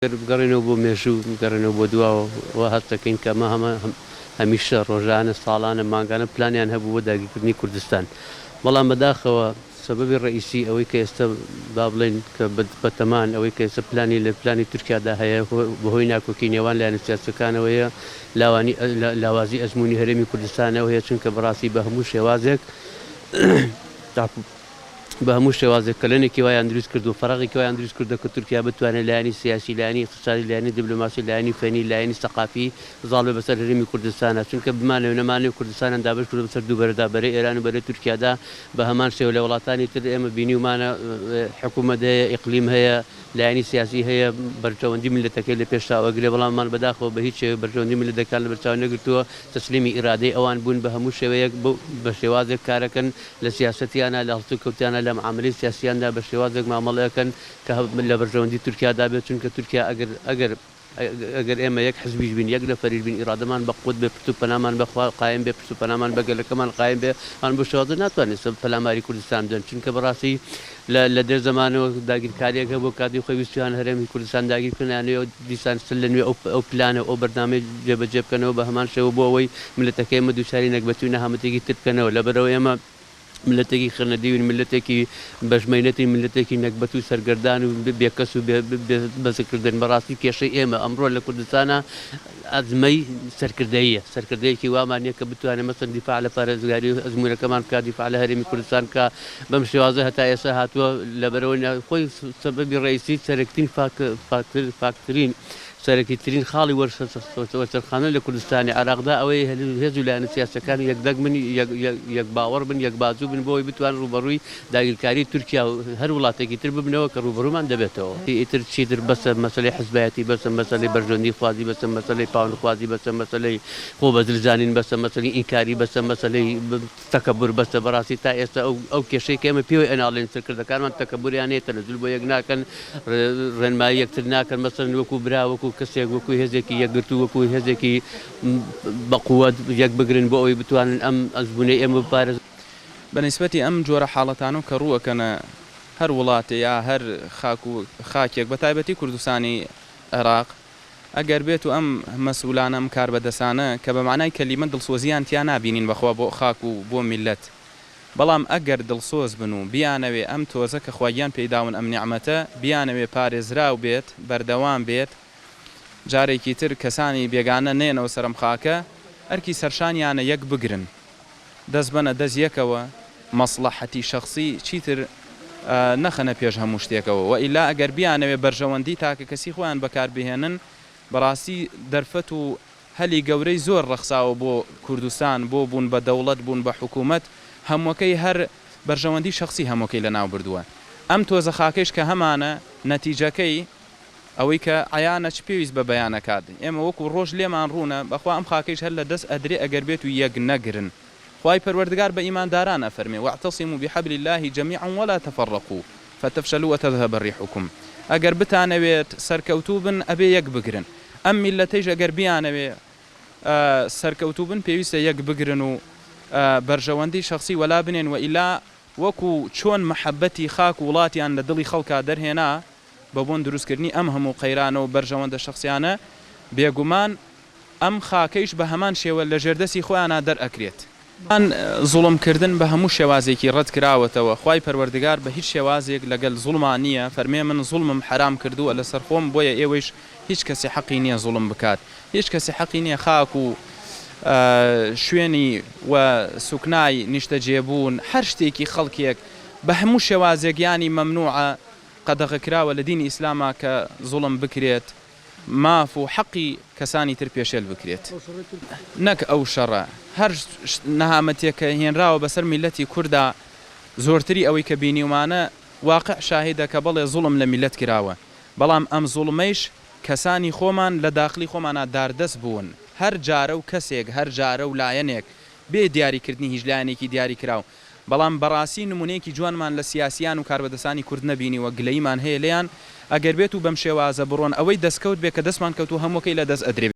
گەر بگەڕێینەوە بۆ مێژوو، بگەڕێینەوە بۆ دواوە، وا هەست دەکەین کە ئەمە هەمە هەمیشە، ڕۆژانە، ساڵانە، مانگانە پلانیان هەبوو بۆ داگیرکردنی کوردستان. بەڵام بەداخەوە سەبەبی ڕەئیسی ئەوەی کە ئێستا با بڵێین کە بەتەمان ئەوەی کە ئێستا پلانی لە پلانی تورکیادا هەیە بەهۆی ناکۆکی نێوان لایەنە سیاسیەکانەوەیە، لاوانی لاوازی ئەزموونی هەرێمی کوردستانەوە هەیە، چونکە بەڕاستی بە هەموو شێوازێک بە هەموو شێوازێک کەلێنێکی وایان دروست کردووە، فەراغێکی وایان دروست کردووە کە تورکیا بتوانێت لایەنی سیاسی، لایەنی ئیقتسادی، لایەنی دیبلۆماسی، لایەنی فەنی، لایەنی سەقافی زاڵ بێت بەسەر هەرێمی کوردستانا. چونکە بمانەوێ نەمانەوێ کوردستانیان دابەش کردووە بەسەر دوو بەرەدا، بەرەی ئێران و بەرەی تورکیادا. بە هەمان شێوە لە وڵاتانی تر ئێمە بینیومانە حکوومەت هەیە، ئیقلیم هەیە، لایەنی سیاسی هەیە بەرژەوەندی میللەتەکەی لە پێش چاو ئەگرێ، بەڵام ئەمان بەداخەوە بە هیچ شێوەیەک بەرژەوەندی میللەتەکان لەبەر چاو نەگرتووە، تەسلیمی ئیرادەی ئەوان بوون بە هەموو شێوەیەک بە شێوازێک کارەکەن لە سیاسەتیانا، لە هەڵسوکەوتیانا، لە معامەلەی سیاسیاندا بە شێوازێک مامەڵە ئەکەن کە لە بەرژەوەندی تورکیادا بێت، چونکە تورکیا ئەگەر ئەگەر ئەگەر ئێمە یەک حزبیش بین، یەک نەفەریش بین، ئیرادەمان بە قوت بێ، پشت و پەنامان بە خوا قایم بێ، پشت و پەنامان بە گەلەکەمان قایم بێ، ئەوان بەو شێوازە ناتوانن ئێستا پەلاماری کوردستان بدەن، چونکە بەڕاستی لە لە دێر زەمانەوە داگیرکارییەک هەبووە، کاتی خۆی ویستویانە هەرێمی کوردستان داگیر بکەن، یانەوێ دیسان سەر لە نوێ ئەو ئەو پلانە و ئەو بەرنامەیە جێبەجێ بکەنەوە بە هەمان شێوە بۆ ئەوەی میللەتەکەی ئێمە دووچاری نەگبەتی و نەهامەتییەکی تر بکەنەوە، لەبەرئەوە ئێمە میللەتێکی خەنەدیوین، میللەتێکی بەشمەینەتین، میللەتێکی نەگبەت و سەرگەردان و بێکەس و بێ بەزکردن. بەڕاستی کێشەی ئێمە ئەمڕۆ لە کوردستانا ئەزمەی سەرکردەییە. سەرکردەیەکی وامان نییە کە بتوانێت مەسەلەن دیفاع لە پارێزگاری و ئەزموونەکەمان بکات، دیفاع لە هەرێمی کوردستان بکات. بەم شێوازە هەتا ئێستا هاتووە لەبەرئەوەی خۆی سەبەبی ڕەئیسی سەرەکترین فاکترین سەرەکیترین خاڵی وەرچەرخاندن لە کوردستانی عێراقدا ئەوەیە هێز و لایەنە سیاسیەکان یەکدەنگ بن، یەکباوەڕ بن، یەکبازوو بن بۆ ئەوەی بتوانن ڕووبەڕووی داگیرکاریی تورکیا و هەر وڵاتێکی تر ببنەوە کە ڕووبەڕوومان دەبێتەوە. ئیتر چیتر بەسە مەسەلەی حزبایەتی بەسە مەسەلەی بەرژەوەندی خوازی بەسە مەسەلەی پاوانخوازی بەسە مەسەلەی خۆ بەزل زانین بەسە مەسەلەی ئینکاری بەسە مەسەلەی تەکەبور بەسە بەڕاستی تا ئێستا ئەو ئەو کێشەی کە ئێمە پێوەی ئەناڵێن سەرکردەکانمان تەکەبوریان هەیە تەنەزول بۆ یەک ناکەن ڕێنمایی یەکتر ناکەن مەسەلەن وەکو برا وەکو کەسێک وەکو هێزێکی یەکگرتوو وەکو هێزێکی بەقوەت یەک بگرن بۆ ئەوەی بتوانن ئەم ئەزموونەی ئێمە بپارێزن. بە نیسبەتی ئەم جۆرە حاڵەتانەو کە ڕوو ئەکەنە هەر وڵاتێ یا هەر خاک و خاکێک بە تایبەتی کوردستانی عێراق ئەگەر بێت و ئەم مەسئولانە ئەم کاربەدەسانە کە بە مەعنای کەلیمە دڵسۆزیان تیا نابینین بەخوا بۆ خاک و بۆ میللەت بەڵام ئەگەر دڵسۆز بن و بیانەوێ ئەم تۆزە کە خوا گیان پێی داون ئەم نیعمەتە بیانەوێ پارێزراو بێت بەردەوام بێت جارێکی تر کەسانی بێگانە نەیەنەوە سەر ئەم خاکە ئەرکی سەرشانیانە یەک بگرن دەست بەنە دەست یەکەوە، مەسڵەحەتی شەخسی چیتر نەخەنە پێش هەموو شتێکەوە، وەئیلا ئەگەر بیانەوێ بەرژەوەندی تاکەکەسی خۆیان بەکار بهێنن، بەڕاستی دەرفەت و هەلی گەورەی زۆر ڕەخساوە بۆ کوردستان، بۆ بوون بە دەوڵەت، بوون بە حکوومەت، هەمووەکەی هەر بەرژەوەندی شەخسی هەمووەکەی لەناو بردووە. ئەم تۆزە خاکەیش کە هەمانە، نەتیجەکەی ئەوەی کە عەیانە چ پێویست بە بەیان ئەکات ئێمە وەکو ڕۆژ لێمان ڕوونە بەخوا ئەم خاکەیش هەر لە دەست ئەدرێ ئەگەر بێتو یەک نەگرن خوای پەروەردگار بە ئیمانداران ئەفەرمێ واعتصموا بحبل اللە جمیعا ولا تفرقوا فتفشلوا وتذهب ريحكم ئەگەر بتانەوێت سەرکەوتوو بن ئەبێ یەک بگرن ئەم میللەتەیش ئەگەر بیانەوێ سەرکەوتوو بن پێویستە یەک بگرن و بەرژەوەندی شەخسی وەلا بنێن وئیلا وەکو چۆن مەحەبەتی خاک و وڵاتیان لە دڵی خەڵکا دەرهێنا بە بۆن دروستکردنی ئەم هەموو قەیرانە و بەرژەوەندە شەخسیانە، بێگومان ئەم خاکەیش بە هەمان شێوە لە ژێردەستی خۆیانا دەرئەکرێت. زوڵم کردن بە هەموو شێوازێکی ڕەت کراوەتەوە، خوای پەروەردگار بە هیچ شێوازێک لەگەل زوڵما نییە، فەرمێ من زوڵمم حەرام کردووە لەسەر خۆم بۆیە ئێوەیش هیچ کەسێ حەقی نییە زوڵم بکات، هیچ کەسێ حەقی نییە خاک و شوێنی و سوکنای نیشتەجێبوون هەر شتێکی خەڵکێک بە هەموو شێوازێک یانی مەمنوعە قەدەغەکراوە لە دینی ئیسلاما کە زوڵم بکرێت ماف و حەقی کەسانی تر پێشێل بکرێت. نەک ئەو شەڕە هەر نەهامەتیەک کە هێنراوە بەسەر میللەتی کوردا زۆرتری ئەوەی کە بینیومانە واقع شاهیدە کە بەڵێ زوڵم لە میللەت کراوە بەڵام ئەم زوڵمەیش کەسانی خۆمان لە داخلی خۆمانا داردەست بوون هەر جارە و کەسێک هەر جارە و لایەنێک بێ دیاریکردنی هیچ لایەنێکی دیاریکراو بەڵام بەڕاستی نمونەیەکی جوانمان لە سیاسیان و کاربەدەستانی کورد نەبینیوە گلەییمان هەیە لێیان ئەگەر بێتو بەم شێوازە بڕۆن ئەوەی دەستکەوت بێ کە دەستمان کەوتوە هەموەکەی لە دەست ئەدرێ.